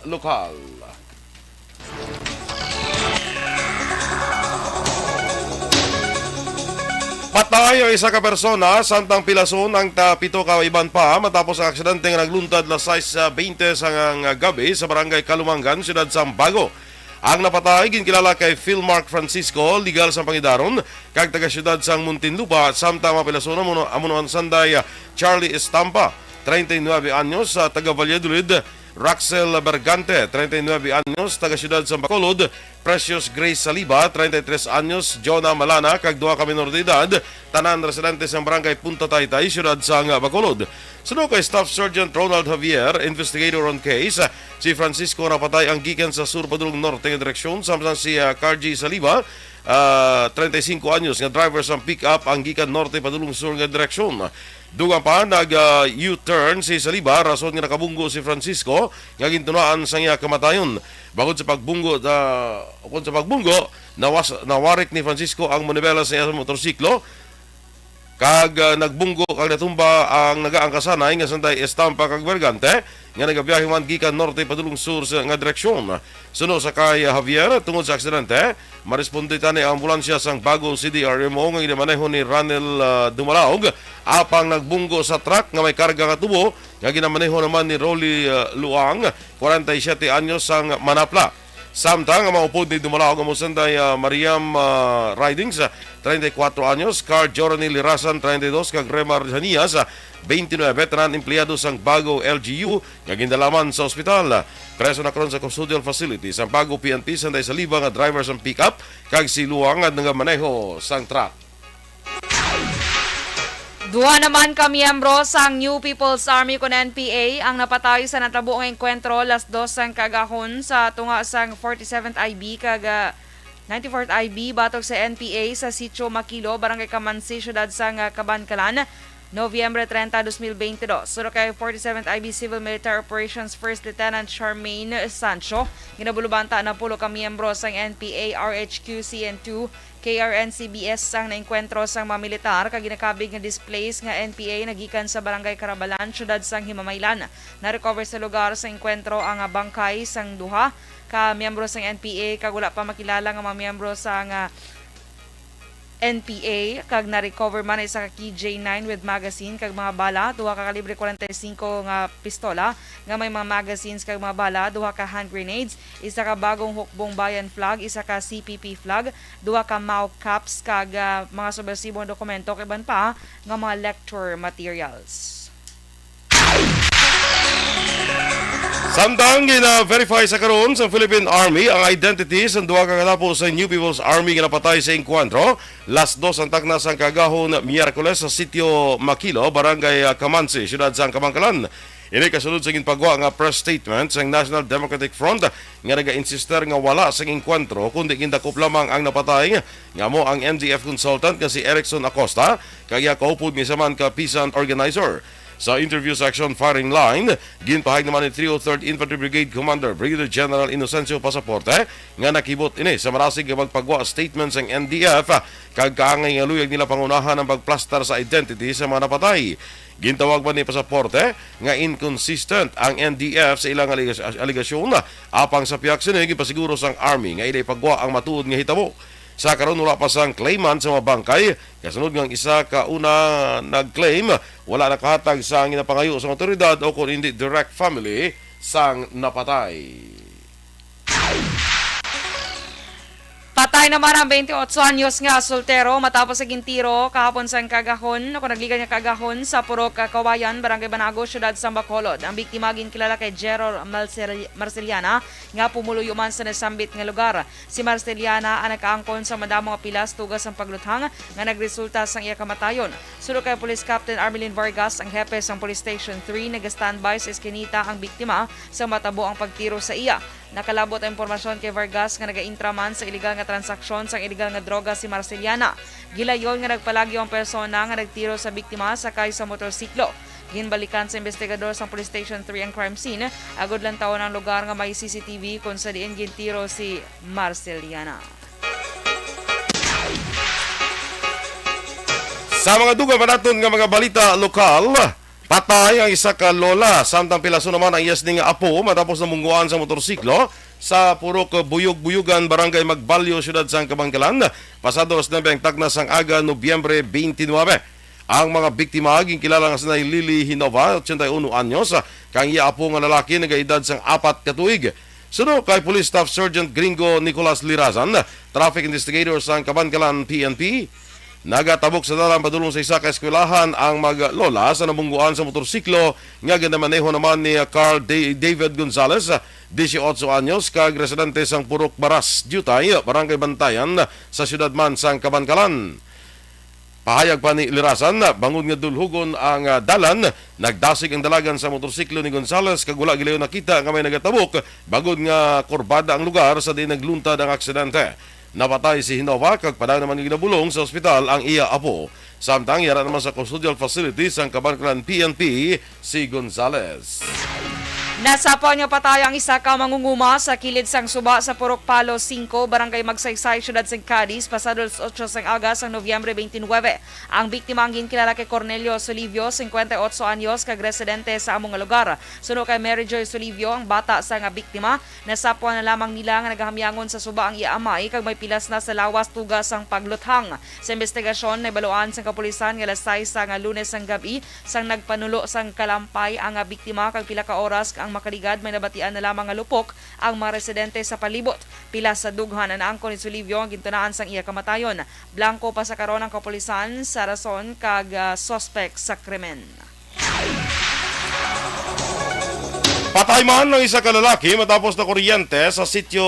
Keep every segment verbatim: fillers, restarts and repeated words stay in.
lokal. Patay ang isa ka persona, samtang pilason ang ta-, pito ka iban pa matapos ang aksidente nga nagluntad las sais bente sang gab-i sa barangay Kalumangan, siyudad sang Bago. Ang napatay ginkilala kay Philmark Francisco, legal sang pangidaron, kag taga-siyudad sang Muntinlupa, samtang mapilason ang muno-, amunuan sanday, ah, Charlie Estampa, treinta y nueve anyos, ah, taga Valladolid, Raxel Bergante, treinta y nueve anyos, taga-siyudad sang Bacolod, Precious Grace Saliba, treinta y tres anyos, Jonah Malana, kag duha ka menor de edad, tanan residente sang barangay Punta Taytay, siyudad sang Bacolod. Suno kay Staff Sergeant Ronald Javier, investigator on case, si Francisco napatay ang gikan sa sur padulong norte nga direksyon, samtang si, ah, Cargie Saliba, ah, treinta y cinco anyos, nga driver sang pick-up ang gikan norte padulong sur nga direksyon. Dugang pa, nag, ah, U-turn si Saliba, rason nga nakabunggo si Francisco nga gintunaan sang iya kamatayon. Bangod sa pagbunggo, ah, ukon sa pagbunggo, nawas-, nawarik ni Francisco ang manibela sa iya motorsiklo, kag, ah, nagbunggo kag natumba ang nagaangkasanay nga sanday Estampa kag Bergante nga nagabiyahe man gikan norte padulong sur sa, nga direksyon. Suno sa kay Javier, tungod sa aksidente, maresponde tani ang ambulansya sang Bago C D R M O nga ginamaneho ni Ranel, ah, Dumalaog, apang nagbunggo sa truck nga may karga nga tubo nga ginamaneho naman ni Rolly, ah, Luang, kwarenta y siyete anyos, sang Manapla. Samtang ang mga upod ni Dumalaog amo sanday, ah, Mariam, ah, Ridings, ah, treinta y cuatro anyos, Car Jorany Lirasan, treinta y dos, kag Remar Janias, ah, veintinuebe, tanan empleyado sang Bago L G U nga gindala man sa ospital. Preso na karon sa custodial facility sang Bago P N P sanday Saliba nga driver sang pick-up kag si Luang nga nagamaneho sang truck. Duha naman ka miyembro sang New People's Army kon N P A ang napatay sa natabo nga engkwentro las dos sang kaagahon sa tunga sang forty-seventh I B kag, ah, ninety-fourth I B batok sa N P A sa Sitio Makilo, Barangay Kamansi, siyudad sang, ah, Kabankalan, Nobyembre treinta, dos mil veintidós. Suno kay forty-seventh I B Civil Military Operations First Lieutenant Charmaine Sancho, ginabulubanta ang napulo ka miyembro sang N P A R H Q C N two K R N C B S ang naengkwentro sang mga militar kag ginakabig nga displaced nga N P A nagikan sa Barangay Carabalan, siyudad sang Himamaylan. Na-recover sa lugar sa engkwentro ang, ah, bangkay sang duha ka miyembro sang N P A kag wala pa makilala nga mga miyembro sang, ah, N P A, kag na-recover man ang isa ka K J nine with magazine kag mga bala, duha ka kalibre forty-five nga pistola nga may mga magazines kag mga bala, duha ka hand grenades, isa ka bagong hukbong bayan flag, isa ka C P P flag, duha ka mao caps, kag, ah, mga subversibong dokumento kag iban pa nga mga lecture materials. Samtang gina-verify sa karon sa Philippine Army ang identity sa duha ka katapo sa New People's Army nga napatay sa engkwentro las dos ang takna sang kaagahon Miyerkules sa Sitio Makilo, Barangay, ah, Kamansi, siyudad sang Kabankalan. Ini kasunod sa ginpagwa nga press statement sang National Democratic Front nga naga-insister nga wala sang engkwentro kundi gindakop lamang ang napatay nga amo ang N D F consultant nga si Erickson Acosta kag iya kaupod nga isa man ka peasant organizer. Sa interview sa Action Firing Line, ginpahayag naman ni three oh third Infantry Brigade Commander Brigadier General Inocencio Pasaporte nga nakibot ini sa marasig nga pagpagwa statement sang N D F kag kaangay nga luyag nila pangunahan ang pagplastar sa identity sa mga napatay. Gintawag man ni Pasaporte nga inconsistent ang N D F sa ilang aligas-, aligasyon, apang sa pihak sini, ginpasiguro sang Army nga ila ipagwa ang matuod nga hitabo. Sa karon, wala pa sang claimant sa mga bangkay, kasunod nga ang isa ka una nag-claim wala nakahatag sang ginapangayo sang awtoridad o kon indi direct family sang napatay. Patay naman ang twenty-eight anyos nga soltero matapos sa gintiro kahapon sang kaagahon, o kung nagligan nga kaagahon, sa Purok Kawayan, Barangay Banago, Siyudad sang Bacolod. Ang biktima ginkilala kay Gerald Marcel-, Marceliana, nga pumuluyo man sa nasambit nga lugar. Si Marceliana ang nakaangkon sa madamo nga pilas tuga sang pagluthang nga nagresulta sang iya kamatayon. Suno kay Police Captain Armelin Vargas, ang hepe sang Police Station three, naga-standby sa eskinita ang biktima sa matabo ang pagtiro sa iya. Nakalabot ang impormasyon kay Vargas nga nagaintra man sa iligal nga transaksyon sang iligal nga droga si Marceliana. Gilayon nga nagpalagyo ang persona nga nagtiro sa biktima sakay sa motorsiklo. Ginbalikan sa investigador sang Police Station three ang crime scene, agod lantawon ang lugar nga may C C T V kung sa diin gintiro si Marceliana. Sa mga dugang pa naton nga mga balita lokal, Patay ang isa ka lola, samtang pilason naman ang iya sini nga apo matapos namungguan sa motorsiklo sa Purok Buyog-Buyugan, Barangay Magbalyo, Siyudad sang Kabankalan, pasado alas nuebe ang takna sang aga, Nobyembre twenty-nine. Ang mga biktima ginkilala nga sina Lily Hinova, ochenta y uno anyos, kag iya apo nga lalaki nagaedad sang apat ka tuig. Suno kay Police Staff Sergeant Gringo Nicolas Lirazan, traffic investigator sang Kabankalan P N P, nagatabok sa dalan padulong sa isa ka eskwelahan ang maglola sa nabungguan sa motorsiklo nga ginamaneho naman ni Carl Da-, David Gonzalez, dieciocho anyos, kag residente sang Purok Baras, Diutay, Barangay Bantayan, sa siyudad man sang Kabankalan. Pahayag pa ni Lirasan, bangod nga dulhugon ang, ah, dalan, nagdasig ang dalagan sa motorsiklo ni Gonzales kag wala gilayon nakita nga may nagatabok, bangod nga kurbada ang lugar sa diin nagluntad ang aksidente. Napatay si Hinova kag padayon naman nga ginabulong sa ospital ang iya apo. Samtang yara naman sa custodial facility sang Kabankalan P N P si Gonzales. Nasapwan nga patay ang isa ka mangunguma sa kilid sang suba sa Purok Palo singko, Barangay Magsaysay, Siyudad sang Cadiz, pasado alas otso sang aga sang Nobyembre twenty-nine. Ang biktima ang ginkilala kay Cornelio Solivio, cincuenta y ocho anyos, kag residente sa amo nga lugar. Suno kay Mary Joy Solivio, ang bata sa nga biktima, nasapwan na lamang nila nga nagahamyangon sa suba ang iya amay kag may pilas na sa lawas tuga sang pagluthang. Sa investigasyon, nahibaluan sang kapulisan nga alas sais nga Lunes sang gab-i, sang nagpanulo sang kalampay ang biktima kag pila ka oras ang makaligad, may nabatian na lamang nga lupok ang mga residente sa palibot. Pila sa dughan ang naangkon ni Solivio ang gintunaan sang iya kamatayon. Blanco pa sa karon ang kapulisan sa rason kag, ah, suspek sa krimen. Patay man ang isa ka lalaki matapos nakuryente sa Sitio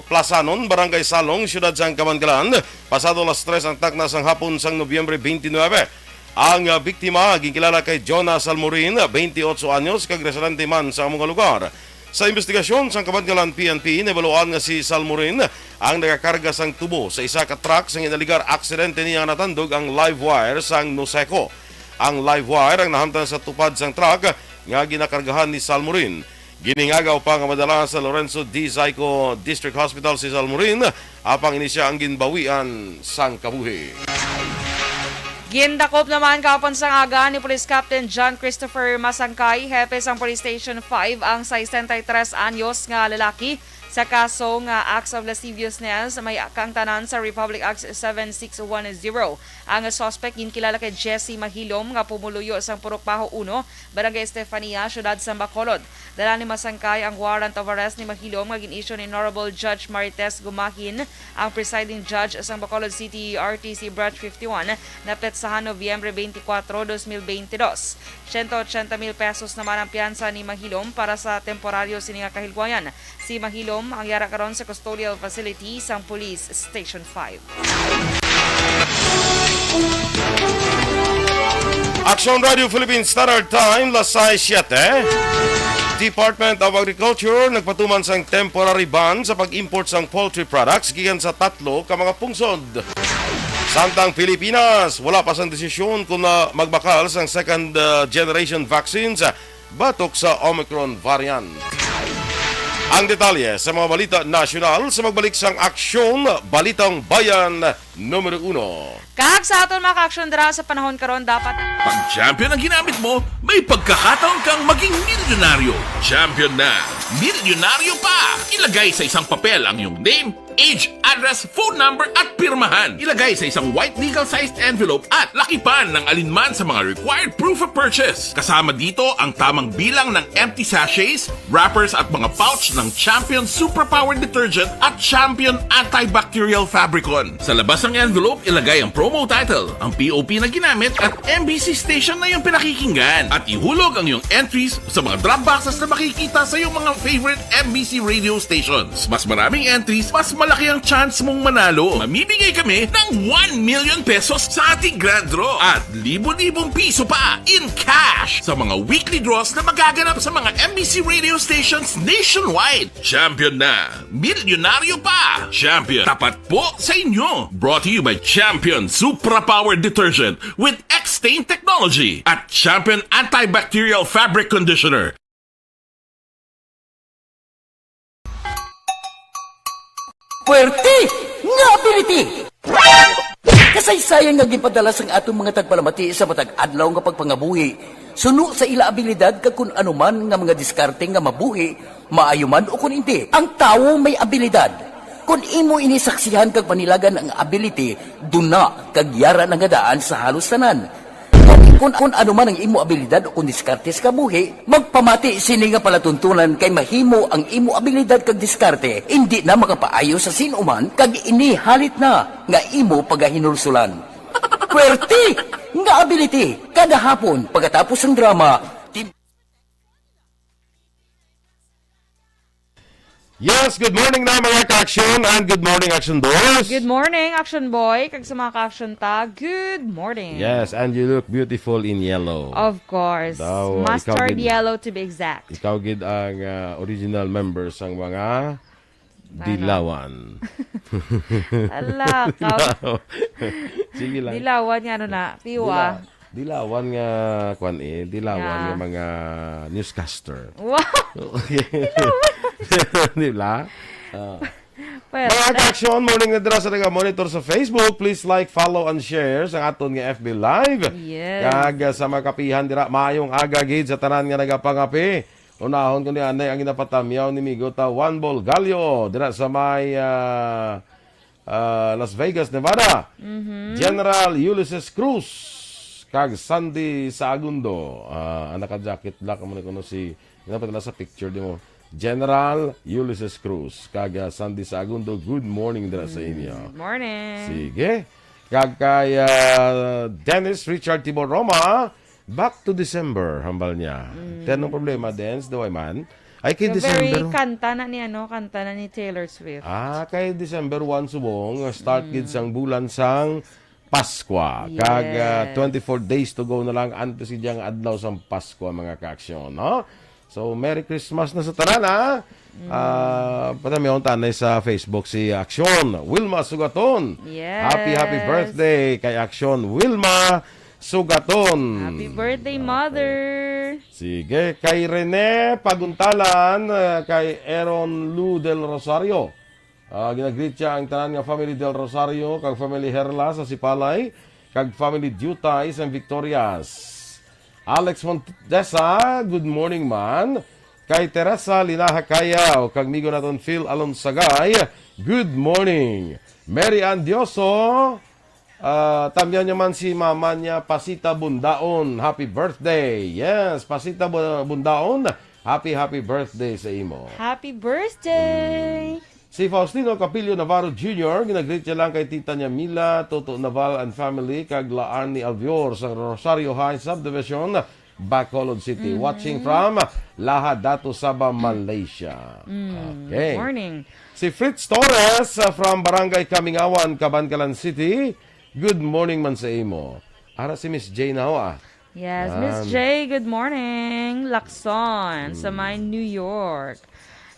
Plasanon, Barangay Salong, Siyudad sang Kabankalan, pasado alas tres ang takna sang hapon sang Nobyembre twenty-nine. Ang, ah, biktima ginkilala kay Jonah Salmorin, twenty-ocho anyos, kag residente man sa amo nga lugar. Sa investigasyon sang Kabankalan P N P, nahibaluan nga si Salmorin ang nagakarga sang tubo sa isa ka truck sang inaligar aksidente niya nga natandog ang live wire sang Noseco. Ang live wire ang nahamtang sa tupad sang truck nga ginakargahan ni Salmorin. Ginhingagaw pa nga madala sa Lorenzo D. Zayco District Hospital si Salmorin, apang ini sia ang ginbawian sang kabuhi. Gindakop naman kahapon sang aga ni Police Captain John Christopher Masangkay, hepe sang Police Station five, ang sesenta y tres anyos nga lalaki sa kaso nga acts of lasciviousness, may kaangtanan sa Republic Act seven six one zero. Ang suspect ginkilala kay Jesse Mahilom nga pumuluyo sang Purok Baho uno, Barangay Estefania, Siyudad sang Bacolod. Dala ni Masangkay ang warrant of arrest ni Mahilom nga gin-issue ni Honorable Judge Marites Gumahin, ang presiding judge sang Bacolod City R T C Branch fifty-one, na petsahan Nobyembre twenty-four, twenty twenty-two. Siyento ochenta mil pesos naman ang piyansa ni Mahilom para sa temporaryo sini nga kahilwayan. Si Mahilom ang yara karon sa custodial facility sang Police Station five. Aksyon Radio Philippines Standard Time, las sais siete. Department of Agriculture nagpatuman sang temporary ban sa pag-import sang poultry products gikan sa tatlo ka mga pungsod. Samtang Pilipinas, wala pa sang desisyon kung na magbakal sang second, uh, generation vaccines, uh, batok sa Omicron variant. Ang detalye sa mga balita nasyonal sa magbalik sang Aksyon, Balitang Bayan numero uno. Kag sa aton mga ka-aksyon dira sa panahon karon, dapat pag champion ang ginamit mo, may pagkakataon kang maging milyonaryo. Champion na, milyonaryo pa! Ilagay sa isang papel ang iyong name, age, address, phone number, at pirmahan. Ilagay sa isang white legal-sized envelope at lakipan ng alinman sa mga required proof of purchase. Kasama dito ang tamang bilang ng empty sachets, wrappers, at mga pouch ng Champion Superpower Detergent at Champion Antibacterial Fabricon. Sa labas ng envelope, ilagay ang promo title, ang P O P na ginamit, at M B C station na iyong pinakikinggan. At ihulog ang iyong entries sa mga drop boxes na makikita sa iyong mga favorite M B C radio stations. Mas maraming entries, mas malaki ang chance mong manalo. Mamimigay kami ng one million pesos sa ating grand draw at libo-libong piso pa in cash sa mga weekly draws na magaganap sa mga M B C radio stations nationwide. Champion na! Milyonaryo pa! Champion, tapat po sa inyo! Brought to you by Champion Supra Power Detergent with X-Stain Technology at Champion Antibacterial Fabric Conditioner. Puwerte nga ability! Kasaysayan nga ginpadala sang atong mga tagpalamati sa matag adlaw nga pagpangabuhi. Suno sa ila abilidad kag kun ano man nga mga diskarte nga mabuhi, maayo man o kun indi, ang tawo may abilidad. Kon imo ini saksihan kag panilagan ang ability, duna kag yara na nga daan sa halos tanan. Kon, kon ano man ang imo abilidad o kon diskarte sa kabuhi, magpamati sini nga palatuntunan kay mahimo ang imo abilidad kag diskarte indi na makapaayo sa sin-o man kag ini halit na nga imo pagahinulsulan. Pwerte nga ability kada hapon pagkatapos sang drama. Yes, good morning na mga ka-action and good morning, Action Boys. Good morning, Action Boy. Kag sa mga ka-action ta, good morning. Yes, and you look beautiful in yellow. Of course. Daw, ikaw Mustard gid, yellow to be exact. Ikaw gid ang, ah, original member sang mga Ano? Dilawan. Ala, ka- Dilaw-, sige lang. Dilawan nga ano na, piwa. Dila-, dilawan nga, kwan eh, dilawan Nga. nga mga newscaster. Wow! Okay. Dilawan. Di ba? Ah. Well, Mga that- ka-action, morning na dira sa naga-monitor sa Facebook. Please like, follow, and share sa aton nga F B Live. Yes. Kag, ah, sa mga kapihan dira, maayong aga gid sa tanan nga nagapangape. Unahon ko ni anay ang ginapatamyaw ni Migo ta Juan Bolgallo dira sa may, ah, ah, Las Vegas, Nevada. Mhm. General Ulysses Cruz kag Sandy Saagundo. Ah, ang naka-jacket black, amo ni kuno si, ginapadala sa picture di mo. General Ulysses Cruz kag, ah, Sandy Saagundo, good morning dira sa inyo. Mm, morning. Sige. Kag kay, ah, Dennis Richard Timor Roma, back to December, hambal niya. Mm. Kaya anong problema, Dennis? Daway man. Ay, kay Yung December. Very kanta na ni, ano, kanta na ni Taylor Swift. Ah, kay December one subong, start gid Mm. sang bulan sang Paskwa. Kag, ah, Yes. twenty-four days to go na lang antes gid ang adlaw sang Paskwa, mga ka-aksyon, no? So, Merry Christmas na sa tanan, ha? Mm. Ah, patamihon ta anay sa Facebook si Aksyon. Wilma Sugaton. Yes. Happy, happy birthday kay Aksyon Wilma Sugaton. Happy birthday, Okay. Mother. Sige, kay Rene Paguntalan, ah, kay Aaron Lou Del Rosario. Ah, ginagreet siya ang tanan nga family Del Rosario, kag family Herla sa Sipalay, kag family Diutay sa Victorias. Alex Montesa, good morning man. Kay Teresa Linaha Cayaw, kag migo naton Phil Alonsagay, good morning. Mary Ann Dioso, ah, tamyaw niya man si mama niya, Pasita Bundaon. Happy birthday. Yes, Pasita Bu-, Bundaon, happy, happy birthday sa imo. Happy birthday! Mm. Si Faustino Capillo Navarro Junior, ginagreet niya lang kay Tita niya Mila, Toto Naval and family, kag La Arnie Alvior sa Rosario High Subdivision, Bacolod City. Mhm. Watching from Lahad Datu, Sabah, Malaysia. Mm, Okay. morning. Si Fritz Torres, uh, from Barangay Kamingawan, Kabankalan City. Good morning man sa imo. Ara si Miss J na ho, ah. Yes, Miss Yan. J, good morning. Lakson, sa Mm. may New York.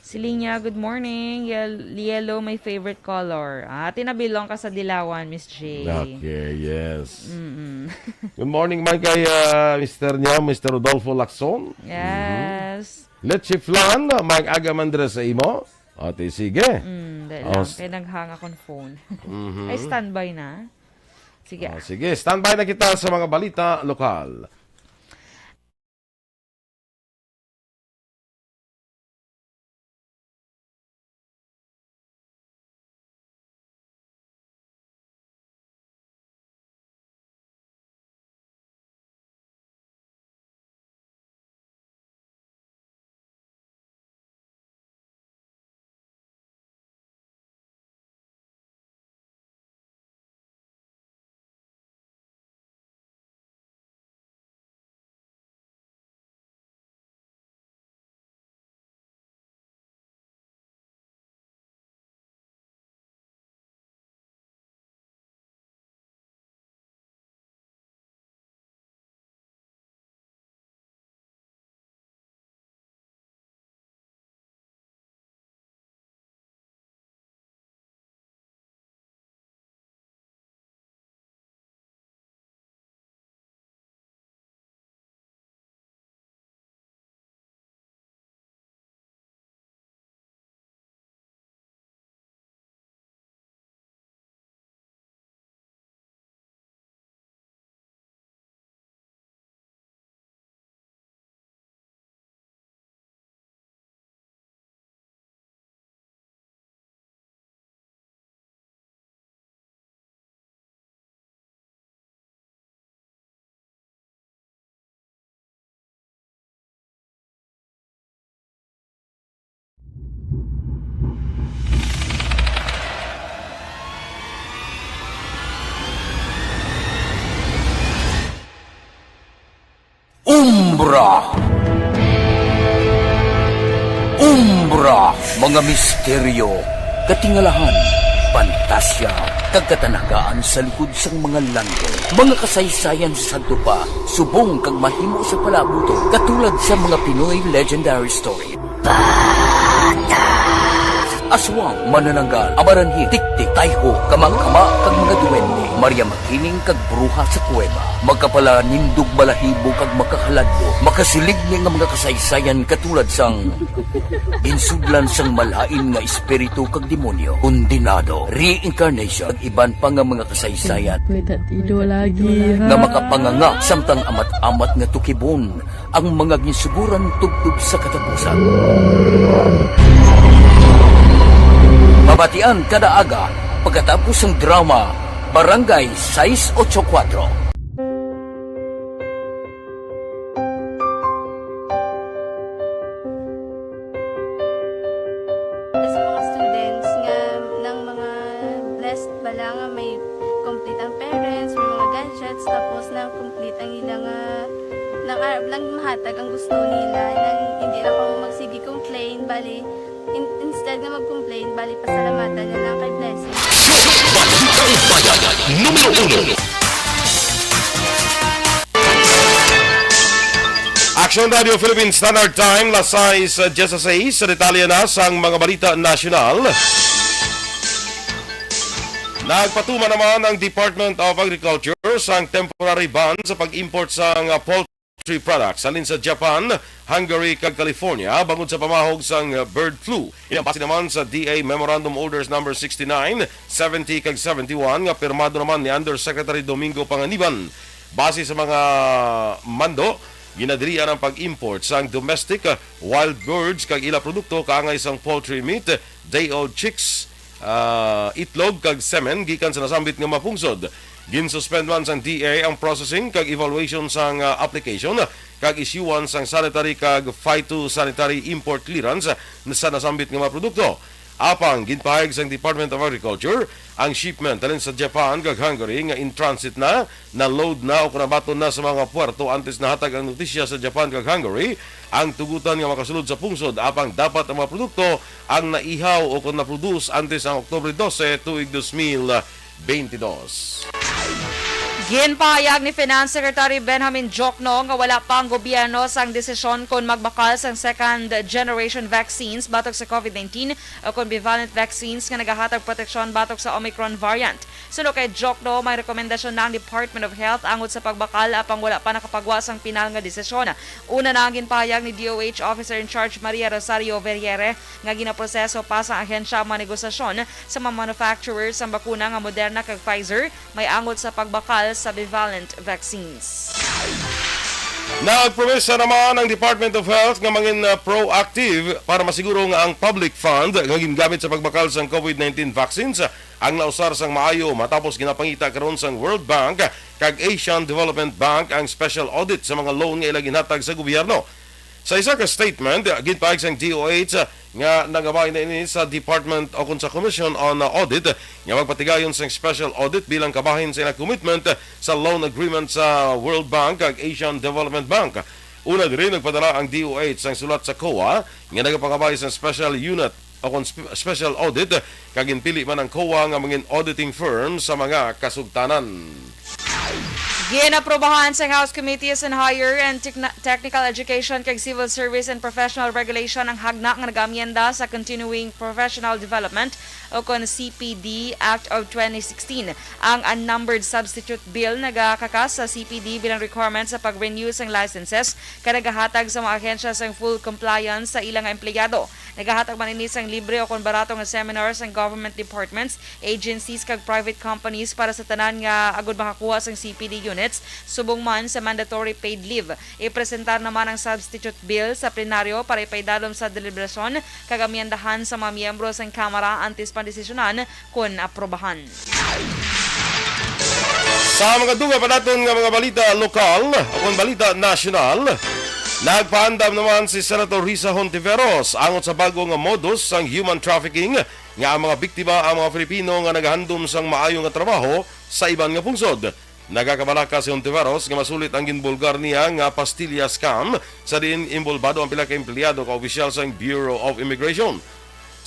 Si Linya, good morning. Yel-, yellow, my favorite color. Ah, tinabilong ka sa dilawan, Miss J. Okay, yes. Mm-mm. Good morning man kay, ah, mister niya, mister Rodolfo Lacson. Yes. Mhm. Leche flan, maayong aga man dira sa imo. Ate, sige. Mm, di Oh, lang. s- Kay naghang akong phone. Mhm. Ay, standby na. Sige, Oh, ah. sige, standby na kita sa mga balita lokal. Umbra. Umbra, mga misteryo, katingalahan, pantasya, kag katanagaan sa likod sang mga landong. Mga kasaysayan sa sadto pa, subong kag mahimo sa palabuton, katulad sa mga Pinoy legendary story. Aswang, manananggal, amaranhi, tiktik, tayho, kamakama, kag mga duwende, Maria Makiling, kag bruha sa kuweba, magkapalanindog balahibo kag makahaladlok, makasilig ni nga mga kasaysayan katulad sang ginsudlan sang malain nga espiritu kag demonyo, kondenado, reincarnation, kag iban pa nga mga kasaysayan May tatido lagi, ha? nga makapanganga samtang amat-amat nga tukibon ang mga ginsuguran tubtob sa katapusan. Mabatian kada aga pagkatapos sang drama Barangay sais ocho kuwatro. Sa mga students nga, ng mga blessed bala nga may complete ang parents, may mga gadgets, tapos na complete ang ila nga, nang arab lang mahatag ang gusto nila, nang hindi lang kamo magsige complain, bali, in-, instead nga mag-complain, bali, pasalamatan na lang kay blessing. Balitang Bayan, numero uno. Action Radio Philippine Standard Time, las sais dieciséis. Sa detalye na sang mga balita nasyonal. Nagpatuman naman ang Department of Agriculture sang temporary ban sa pag-import sang, ah, poultry products halin sa Japan, Hungary, kag California bangod sa pamahog sang, ah, bird flu. Ini ang base naman sa D A Memorandum Orders Number sixty-nine, seventy, kag seventy-one nga pirmado naman ni Undersecretary Domingo Panganiban. Base sa mga mando, ginadilian ang pag-import sang domestic, ah, wild birds kag ila produkto kaangay sang poultry meat, day-old chicks, ah, itlog kag semen gikan sa nasambit nga mga pungsod. Ginsuspend man sang D A ang processing kag evaluation sang, ah, application kag isyuan sang sanitary kag phytosanitary import clearance sa nasambit nga mga produkto. Apang ginpahayag sang Department of Agriculture, ang shipment halin sa Japan kag Hungary nga in transit na, na-load na o kon nabaton na sa mga puerto antes nahatag ang notisya sa Japan kag Hungary ang tugutan nga makasulod sa pungsod, apang dapat ang mga produkto ang naihaw o kon na-produce antes ang Oktubre dose, tuig dos mil beintidos. Ginpahayag ni Finance Secretary Benjamin Jokno nga wala pa ang gobyerno sang desisyon kon magbakal sang second generation vaccines batok sa covid nineteen o kon bivalent vaccines nga nagahatag proteksyon batok sa Omicron variant. Suno kay Jokno, may rekomendasyon na ang Department of Health angot sa pagbakal, apang wala pa nakapagwa sang pinal nga desisyon. Una na ang ginpahayag ni D O H Officer in Charge Maria Rosario Verriere nga ginaproseso pa sa ahensya ang mga negosasyon sa mga manufacturers sang bakuna nga Moderna kag Pfizer, may angot sa pagbakal sa bivalent vaccines. Nagpromesa naman ang Department of Health nga mangin, uh, proactive para masiguro nga ang public fund nga gingamit sa pagbakal sang covid nineteen vaccines ang nausar sang maayo, matapos ginapangita karon sang World Bank kag Asian Development Bank ang special audit sa mga loan nga ila ginhatag sa gobyerno. Sa isa ka statement, ginpahayag sang D O H nga nagabay na ini sa Department o kon sa Commission on Audit nga magpatigayon sang special audit bilang kabahin sa ilang commitment sa loan agreement sa World Bank kag Asian Development Bank. Una diri, nagpadala ang D O H sang sulat sa COA nga nagapangabay sang special unit o kon spe-, special audit, kag ginpili man ang COA nga mangin auditing firm sa mga kasugtanan. Ginaprobahan sang House Committees on Higher and Techn-, Technical Education kag Civil Service and Professional Regulation ang hagna nga nag-amyenda sa Continuing Professional Development o kon C P D Act of twenty sixteen. Ang unnumbered substitute bill nagakakas sa C P D bilang requirement sa pag-renew sang licenses kag nagahatag sa mga ahensya sang full compliance sa ila nga empleyado. Nagahatag man ini sang libre o kon barato nga seminar sang government departments, agencies, kag private companies para sa tanan nga agud makakuha sang C P D units, subong man sa mandatory paid leave. Ipresentar naman ang substitute bill sa plenaryo para ipaidalom sa deliberasyon kag amyendahan sa mga miyembro sang Kamara antes pandesisyonan kon aprobahan. Sa mga dugang pa naton nga mga balita lokal o kon balita nasyonal, nagpaandam naman si Senator Risa Hontiveros angot sa bag-o nga modus sang human trafficking nga ang mga biktima ang mga Filipino nga nagahandom sang maayo nga trabaho sa iban nga pungsod. Nagakabalaka si Hontiveros nga masulit ang ginbulgar niya nga pastilya scam, sa diin inbolbado ang pila ka empleyado ka opisyal sang Bureau of Immigration.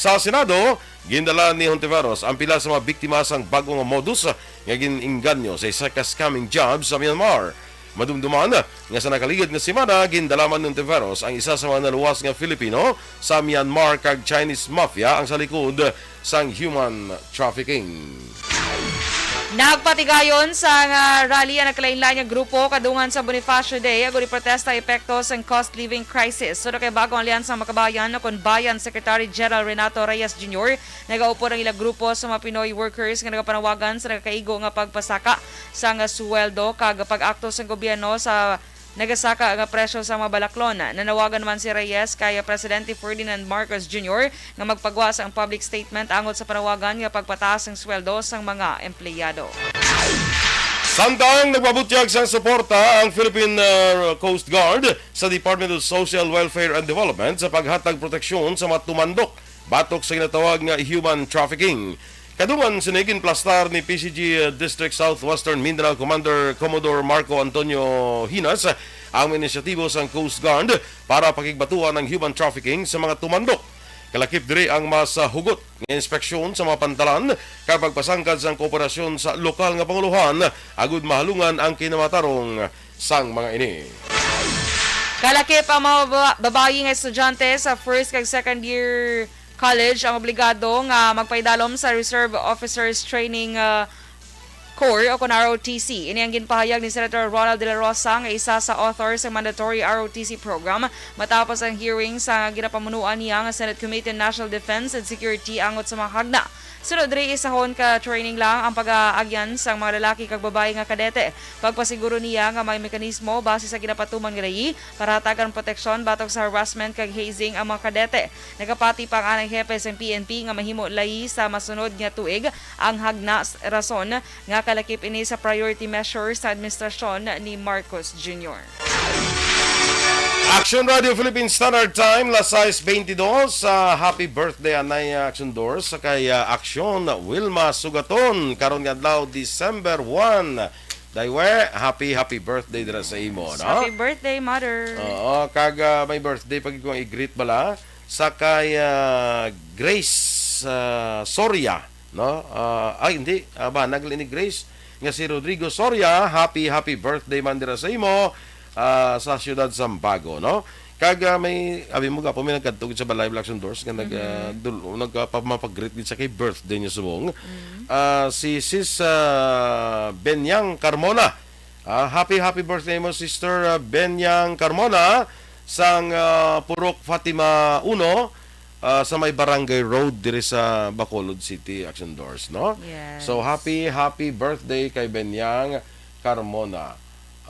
Sa Senado, gindala ni Hontiveros ang pila sa mga biktima sang bag-o nga modus nga gin-inganyo sa isa ka scamming job sa Myanmar. Madumduman nga sa nakaligad nga semana, gindala man ni Hontiveros ang isa sa mga naluwas nga Filipino sa Myanmar kag Chinese mafia ang sa likod sang human trafficking. Nagpatigayon sang ah, rally ang nagkalainlain nga grupo kadungan sa Bonifacio Day agud iprotesta ang epekto sang cost living crisis. Suno kay Bagong Alyansa Makabayan, o kon Bayan, Secretary General Renato Reyes Junior, nagaupod ang ila grupo sa mga Pinoy workers nga nagapanawagan sa nagakaigo nga pagpasaka sang sweldo kag pag-akto sang gobyerno sa nagasaka nga presyo sa mga balaklon. Nanawagan man si Reyes kay Presidente Ferdinand Marcos Junior nga magpagwa sang public statement angot sa panawagan nga pagpataas sang sweldo sang mga empleyado. Samtang nagpabutyag sang suporta ang Philippine uh, Coast Guard sa Department of Social Welfare and Development sa paghatag proteksyon sa mga tumandok batok sa ginatawag nga human trafficking. Kadungan sini, ginplastar ni P C G District Southwestern Mindanao Commander Commodore Marco Antonio Hinas ang inisyatibo sang Coast Guard para pakigbatuan ang human trafficking sa mga tumandok. Kalakip diri ang mas ah, hugot nga inspeksyon sa mga pantalan kag pagpasangkad sang kooperasyon sa lokal nga panguluhan agud mahalungan ang kinamatarong sang mga ini. Kalakip ang mga baba- babayi nga estudyante sa first kag second year college ang obligado nga magpaidalom sa Reserve Officers Training uh, Corps o kon R O T C. Ini ang ginpahayag ni Senator Ronald De La Rosa nga isa sa author sa mandatory R O T C program matapos ang hearing sa ginapamunuan niya nga Senate Committee on National Defense and Security angot sa mga hagna. Sunod diri, isahon ka training lang ang pag-aagyan sang mga lalaki kag babayi nga kadete. Pagpasiguro niya nga may mekanismo base sa ginapatuman nga layi para hatagan proteksyon batok sa harassment kag hazing ang mga kadete. Nagapati pa ang anang hepe sang P N P nga mahimo layi sa masunod nga tuig ang hagna, rason nga kalakip ini sa priority measures sa administrasyon ni Marcos Junior. Action Radio Philippine Standard Time, las sais bentidós. Ah, happy birthday, anay, ah, Action Doors, sa kay ah, Action Wilma Sugaton, karon nga adlaw, December one. Daywe, happy, happy birthday dira sa imo, no? Happy birthday, mother. Oo, kag ah, may birthday pa gid ko nga i-greet bala sa kay ah, Grace ah, Soria, no? Ah, ay, hindi, ah, banag ni Grace nga si Rodrigo Soria. Happy, happy birthday man dira sa imo, ah, sa siyudad Sambago, no? Kag ah, may, abi mo, gapo, may nagkadto gid sa balay, Black Doors, nga nag, ah, dul- nagpamapag-greet gid sa kay birthday niya subong. Ah, si Sis ah, Benyang Carmona. Ah, happy, happy birthday mo, Sister ah, Benyang Carmona, sang ah, Purok Fatima Uno, ah, sa may Barangay Road diri sa Bacolod City, Action Doors, no? Yes. So, happy, happy birthday kay Benyang Carmona.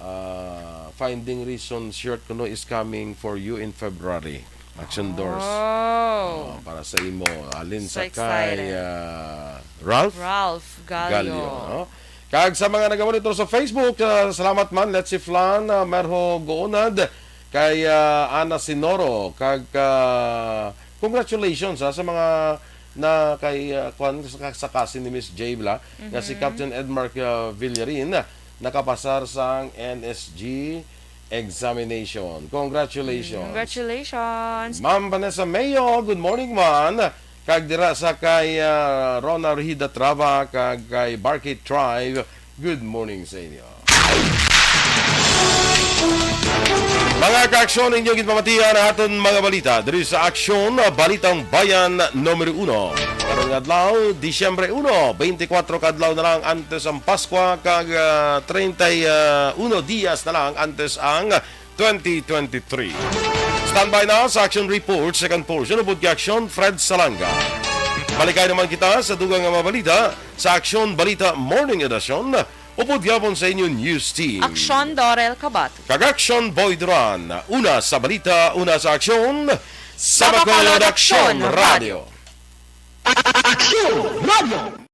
Ah, Finding Reason shirt kuno is coming for you in February. Action Doors. Oh. Ah, para sa imo. Alin So sa kay excited. ah, Ralph? Ralph Galio. Galio, no? Kag sa mga nagamonitor sa Facebook, ah, salamat man. Let's see, Flan, ah, Merho Goonad, kay ah, Ana Sinoro, kag ah, congratulations, ah, sa mga na kay ah, kwan, sa, sa kasin ni Miss J bala, nga si Captain Edmark ah, Villarin, ah, nakapasar sang N S G examination. Congratulations. Congratulations. Ma'am Vanessa Mayo, good morning man. Kag dira sa kay ah, Rona Rihida Trava, kag kay Barkit Tribe, good morning sa inyo. Mga kaaksyon, inyo ginpamatian ang aton mga balita diri sa Aksyon, Balitang Bayan numero uno. Karong adlaw, Disyembre uno, twenty-four ka adlaw na lang antes ang Paskwa, kag ah, treinta y uno dias na lang antes ang twenty twenty-three. Standby na sa Action Report, second portion, upod kay Action Fred Salanga. Malikay naman kita sa dugang nga mga balita sa Action Balita Morning Edition, upod gihapon sa inyo news team. Aksyon, Dorel Kabat. Kag Action Boy Duran, una sa balita, una sa aksyon, sa Bacolod Aksyon Radio. Aksyon Radio.